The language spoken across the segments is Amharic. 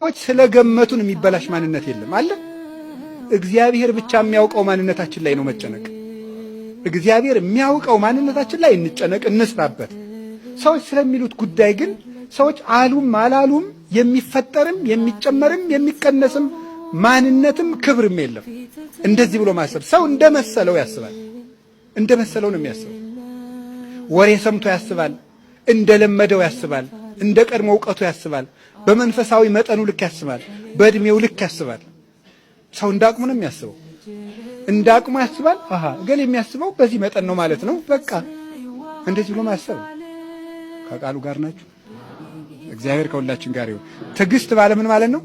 ሰዎች ስለገመቱን የሚበላሽ ማንነት የለም አለ። እግዚአብሔር ብቻ የሚያውቀው ማንነታችን ላይ ነው መጨነቅ። እግዚአብሔር የሚያውቀው ማንነታችን ላይ እንጨነቅ፣ እንስራበት። ሰዎች ስለሚሉት ጉዳይ ግን ሰዎች አሉም አላሉም የሚፈጠርም የሚጨመርም የሚቀነስም ማንነትም ክብርም የለም። እንደዚህ ብሎ ማሰብ ሰው እንደመሰለው ያስባል። እንደመሰለው ነው የሚያስበው። ወሬ ሰምቶ ያስባል። እንደለመደው ያስባል። እንደ ቀድሞ እውቀቱ ያስባል። በመንፈሳዊ መጠኑ ልክ ያስባል። በእድሜው ልክ ያስባል። ሰው እንዳቅሙ ነው የሚያስበው። እንዳቅሙ ያስባል። አሃ እገሌ የሚያስበው በዚህ መጠን ነው ማለት ነው። በቃ እንደዚህ ብሎ ማሰብ ከቃሉ ጋር ናችሁ። እግዚአብሔር ከሁላችን ጋር ይሁን። ትዕግስት ባለ ምን ማለት ነው?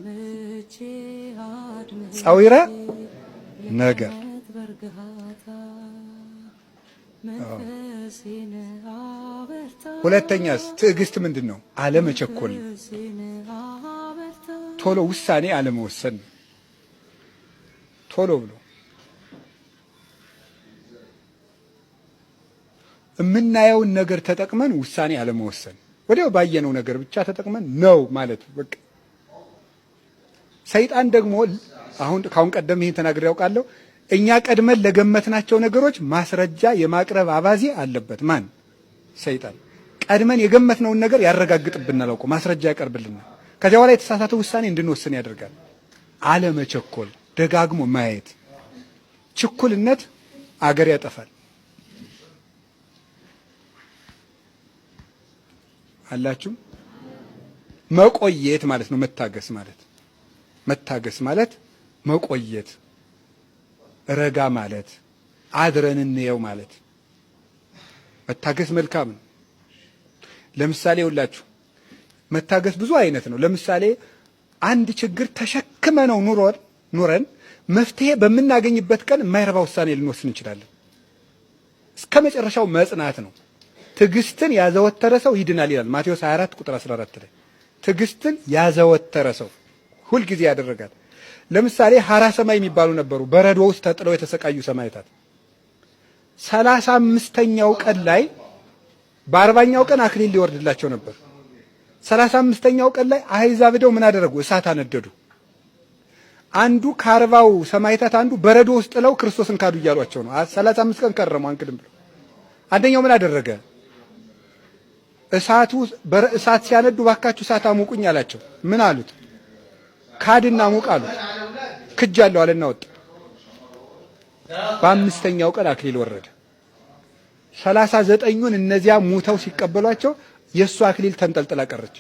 ጸዊረ ነገር ሁለተኛስ ትዕግስት ምንድን ነው? አለመቸኮል፣ ቶሎ ውሳኔ አለመወሰን፣ ቶሎ ብሎ የምናየውን ነገር ተጠቅመን ውሳኔ አለመወሰን፣ ወዲያው ባየነው ነገር ብቻ ተጠቅመን ነው ማለት በቃ። ሰይጣን ደግሞ አሁን ካሁን ቀደም ይሄን ተናግሬ ያውቃለሁ። እኛ ቀድመን ለገመትናቸው ነገሮች ማስረጃ የማቅረብ አባዜ አለበት። ማን? ሰይጣን። ቀድመን የገመትነውን ነገር ያረጋግጥብናል፣ አውቆ ማስረጃ ያቀርብልናል። ከዚያ በኋላ የተሳሳተ ውሳኔ እንድንወስን ያደርጋል። አለመቸኮል፣ ደጋግሞ ማየት። ችኩልነት አገር ያጠፋል። አላችሁ። መቆየት ማለት ነው። መታገስ ማለት መታገስ ማለት መቆየት፣ ረጋ ማለት፣ አድረን እንየው ማለት። መታገስ መልካም ነው። ለምሳሌ ሁላችሁ መታገስ ብዙ አይነት ነው። ለምሳሌ አንድ ችግር ተሸክመ ነው ኑረን መፍትሄ በምናገኝበት ቀን የማይረባ ውሳኔ ልንወስን እንችላለን። እስከ መጨረሻው መጽናት ነው። ትዕግስትን ያዘወተረ ሰው ይድናል ይላል ማቴዎስ 24 ቁጥር 14 ላይ። ትዕግስትን ያዘወተረ ሰው ሁልጊዜ ያደረጋል። ለምሳሌ ሐራ ሰማይ የሚባሉ ነበሩ፣ በረዶ ውስጥ ተጥለው የተሰቃዩ ሰማዕታት። 35ኛው ቀን ላይ በ40ኛው ቀን አክሊል ሊወርድላቸው ነበር። 35ኛው ቀን ላይ አህዛብ ሄደው ምን አደረጉ? እሳት አነደዱ። አንዱ ከ40ው ሰማዕታት አንዱ በረዶ ውስጥ ጥለው ክርስቶስን ካዱ እያሏቸው ነው። 35 ቀን ከረሙ አንክድም ብለው። አንደኛው ምን አደረገ? እሳቱ እሳት ሲያነዱ ባካችሁ እሳት አሙቁኝ አላቸው። ምን አሉት? ካድና ሙቅ አሉት። ክጃለሁ አለና ወጣ። በአምስተኛው ቀን አክሊል ወረደ። 39ኙን እነዚያ ሙተው ሲቀበሏቸው የእሱ አክሊል ተንጠልጥላ ቀረች።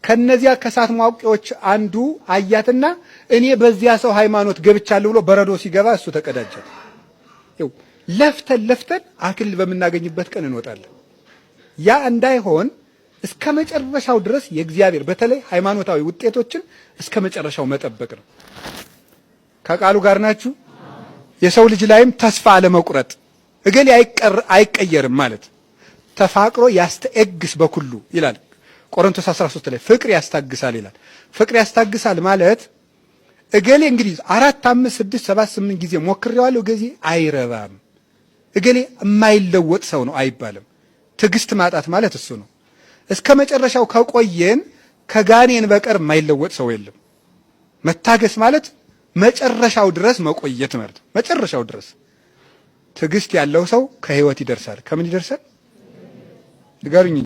ከነዚያ ከእሳት ማውቂዎች አንዱ አያትና እኔ በዚያ ሰው ሃይማኖት ገብቻለሁ ብሎ በረዶ ሲገባ እሱ ተቀዳጃት። ይኸው ለፍተን ለፍተን አክሊል በምናገኝበት ቀን እንወጣለን። ያ እንዳይሆን እስከ መጨረሻው ድረስ የእግዚአብሔር በተለይ ሃይማኖታዊ ውጤቶችን እስከ መጨረሻው መጠበቅ ነው። ከቃሉ ጋር ናችሁ። የሰው ልጅ ላይም ተስፋ አለመቁረጥ፣ እገሌ አይቀየርም ማለት ተፋቅሮ ያስተኤግስ በኩሉ ይላል ቆሮንቶስ 13 ላይ ፍቅር ያስታግሳል ይላል። ፍቅር ያስታግሳል ማለት እገሌ እንግዲህ 4 5 6 7 8 ጊዜ ሞክሬዋለሁ፣ እገሌ አይረባም፣ እገሌ የማይለወጥ ሰው ነው አይባልም። ትዕግስት ማጣት ማለት እሱ ነው። እስከ መጨረሻው ከቆየን ከጋኔን በቀር የማይለወጥ ሰው የለም። መታገስ ማለት መጨረሻው ድረስ መቆየት ማለት ነው። መጨረሻው ድረስ ትዕግስት ያለው ሰው ከህይወት ይደርሳል። ከምን ይደርሳል? ንገሩኝ።